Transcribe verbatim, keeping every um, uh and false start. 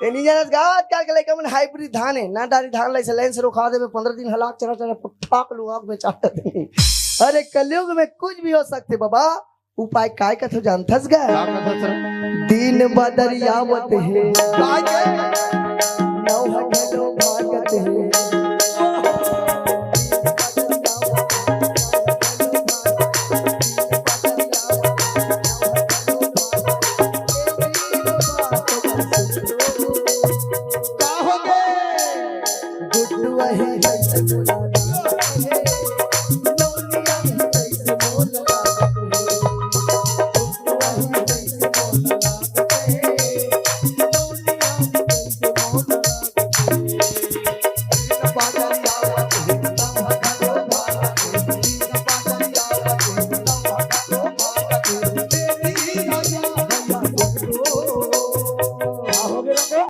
ए, नहीं जानस गा, आजकल के लइका मन हाइब्रिड धान हे, ना डारी धान ला अइसे लाइन से रोखा देबे, पंद्रह दिन हलाक चरा चरा ठाक लुआक में चाटत हे। अरे कलयुग में कुछ भी हो सकथे बाबा, उपाय काय कथो जानथस गा? का कथो सर? दिन बदरियावत हे। काय के?